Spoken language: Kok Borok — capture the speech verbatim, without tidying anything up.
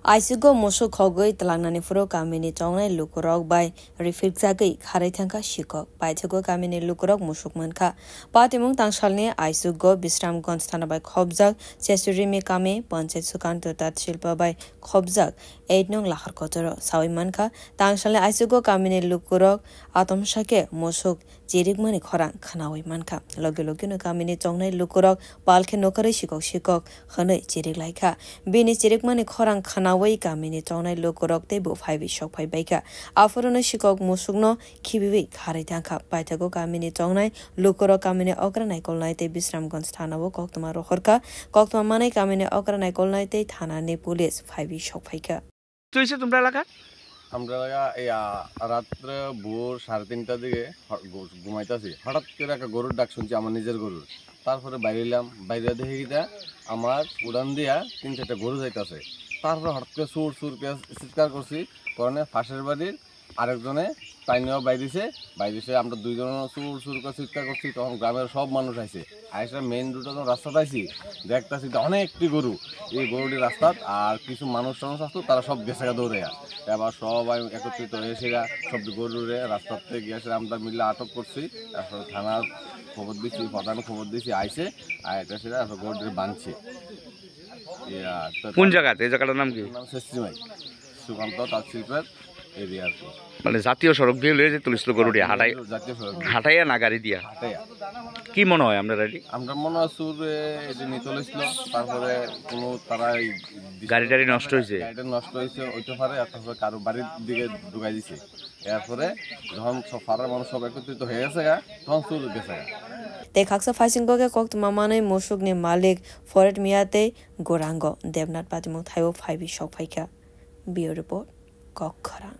Aisugo musuk khogwi twlangnani phuru kamini chongnai lukurok bai riphikjagwi kharwi thangkha sikok. Paithago kamini lukurok musuk mankha. Patimung tangsalni Aisugo Bisramganj thana bai khobjak Chesurimi kami, Panchayat Sukanto Tat Shilpa bai khobjak eight nong Lahar Kotoro sawi mankha. Tangsalni Aisugo kamini lukurok atomsake musuk chirikmani khorang khnawi mankha. Logi logino kamini chongnai lukurok palkhe nokarwi sikok sikok hwnwi chirik laikha. Bini chirikmani khorang khnawi kamini chongnai lukurok teibo phaiwi sok phai baikha. Aphuru no sikok musukno khibiwi kharwi thangkha. Paithago kamini chongnai lukurok kamini okra naikolnai tei Bisramganj thanao koktwma rohorkha. Koktwma manwi kamini okra naikolnai tei thanani police phaiwi sok phaikha. তুই এসে তোমরা এলাকা? আমরা এলাকা এই, আ, রাত্রে ভোর সাড়ে তিনটার দিকে হ-, ঘু-, ঘুমাইতেছি। হঠাৎ করে একটা গরুর ডাক শুনছি, আমার নিজের গরুর। তারপরে বাইরে এলাম, বাইরে দেখি কিটা আমার উড়ান দিয়া তিন চারটা গরু যাইতাছে। তারপরে হঠাৎ করে সুর সুর করে চিৎকার করছি, কারণে পাশের বাড়ির আরেকজনে টাইনেও বাইরেছে, বাইরেছে আমরা দুইজন সুর সুর করে চিৎকার করছি, তখন গ্রামের সব মানুষ আইছে। আইসা মেইন রোডে যখন রাস্তাত আইছি, দেখতাছি যে অনেকটি গরু, এই গরুটি রাস্তাত, আর কিছু মানুষ টানুষ আসতো, তারা সব গেছে গা দৌড়ে। এবার সবাই একত্রিত হয়ে সেরা সব গরুরে রাস্তাতে গিয়ে সেরা আমরা মিলে আটক করছি। তারপরে থানার খবর দিছি, প্রধান খবর দিছি, আইছে, আইতে সেরা গরুটি বাঁধছে। ইয়া, তো কোন জায়গাতে? এই জায়গাটার নাম কি? নাম শেষরিমাই, সুকান্ত তাঁত শিল্পের এরিয়া আর কি। মানে জাতীয় সড়ক দিয়ে লয়ে যেতে হয়েছিল গরুটি, হাটাই, জাতীয় সড়ক দিয়ে। হাটাইয়া না গাড়ি দিয়া? হাটাইয়া। কি মনে হয় আপনার এটি? আমরা মনে হয় চুরে এটি নিয়ে চলেছিল, তারপরে কোনো তারা এই গাড়ি টাড়ি নষ্ট হয়েছে? গাড়িটা নষ্ট হয়েছে, ওইটা পারে, আর তারপরে কারো বাড়ির দিকে ঢুকাই দিছে। এরপরে যখন সব পাড়ার মানুষ সব একত্রিত হয়ে গেছে গা, তখন চুর গেছে গা। Tei khaksa phaisingo khe koktwma manwi musukni malik Foret Miya tei Gorango Debnath patimung thaibo phaiwi sok phaikha. Bureau Report, Kok Khorang.